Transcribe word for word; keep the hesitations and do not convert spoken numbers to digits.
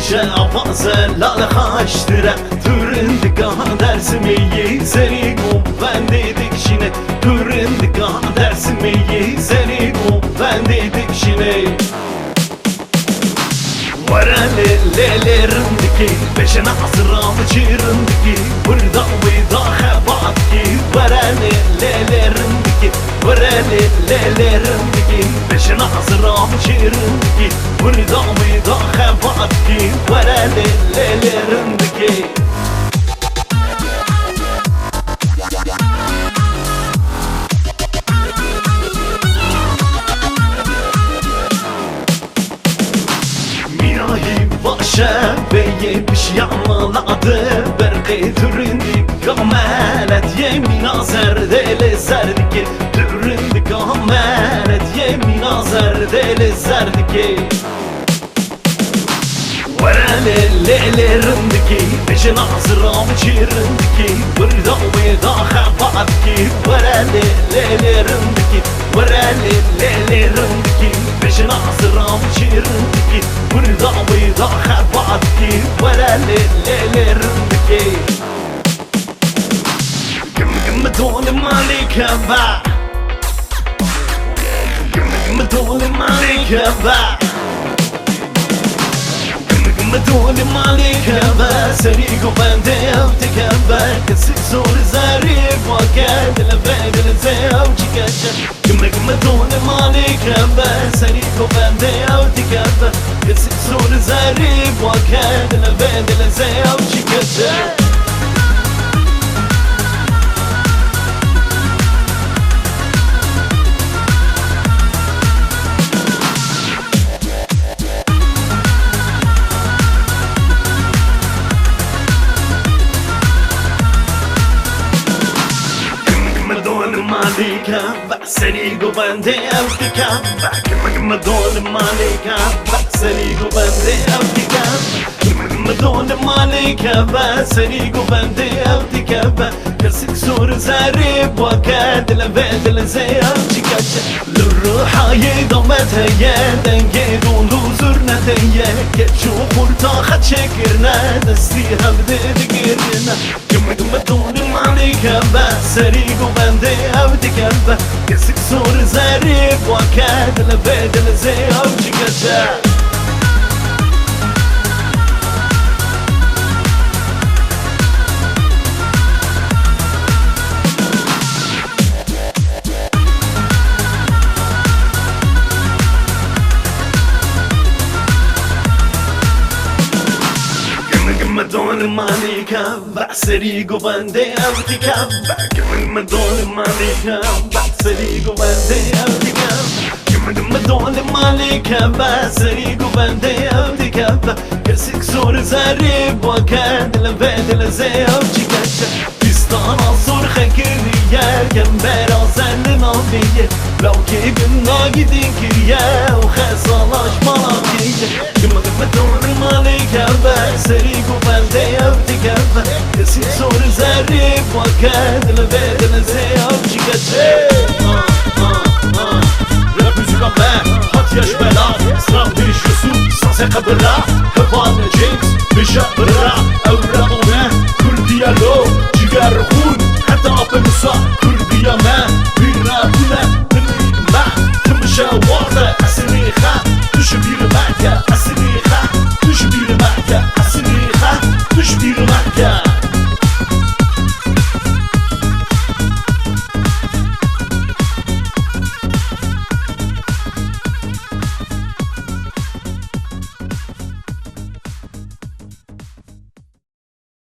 Şeafaze lale xaştire, tu rindika Dersimê yî serî ku bendê dikşîne, tu rindika Dersimê yî serî ku bendê dikşîne. Were lê, lê, lê rindikê, beşena asira mi çi rindikê, wirda wê da xebatkê. Were lê, lê, lê rindikê, were lê, lê, lê rindikê, beşena asira mi çi rindikê, wirda wê da xebatkê. Were lê, lê, lê rindikê. Mîna hî baş e, beyê pişiya mala de berqê tu rindî kamelet yê mîna zerdê lê zerdikê, tu rindî kamelet yê mîna zerdê lê zerdikê. Were lê, lê, lê rindikî, bêjin azira min çi rindikî, wirda wê da xebatkî. Were lê, lê, lê rindikî, were lê, lê, lê rindikî, bêjin azira min çi rindikî, wirda wê da xebatkî. Were lê, lê, lê rindikî. Gim gim dol malê keve. Gim gim dol malê keve. Gim gim dol malê keve. Serî govendê ew dikeve. Kesik zor zerî wake. Dileve dilizê ew çi keçe. Gim gim dol malê keve. Serî govendê ew dikeve. Kesik zor zerî wake. Dileve dilizê ew çi keçe. Gim gim dol malê keve. Serî govendê ew dikeve. Gim gim dol malê keve. Serî govendê ew dikeve. Gim gim dol malê keve. Serî govendê ew dikeve. Kesik zor zerî wake. Dileve dilizê ew çi keçe. Li ruha yê damet heye. Dengê dol û zurnet heye. Keç û qurta xeçê kirine. Destî hevdê digirine. Gim gim dol malê keve, serî govendê ew dikeve. Kesik zor zerî wake, dileve dilizê ew çi keçe. Gim gim dol malê keve. Serî govendê ew dikeve. Gim gim dol malê keve. Serî govendê ew dikeve. Gim gim dol malê keve. Serî govendê ew dikeve. Kesik zor zerî wake. Dileve dilizê ew çi keçe. Pîstana zor xekiriye. Kembera zer li navê ye. Lawkê bin nagî din kiriye. Û xesala ji mala kiriye. Gim gim dol malê keve, serî govendê ew dikeve. Kesî zor zerî wake, dileve dilizê ew çi keçe. Rap muzîka me hatiye ji bela, Sram pêş Yusuf, sazê qebira, heval James, bêje bira, ew rap me, Kurdiya lo, ciger xûn, heta binisa, Kurdiya me, bîr me bûne, dilî me, tim ji warde, esilî xe, tu ji bîr me ke,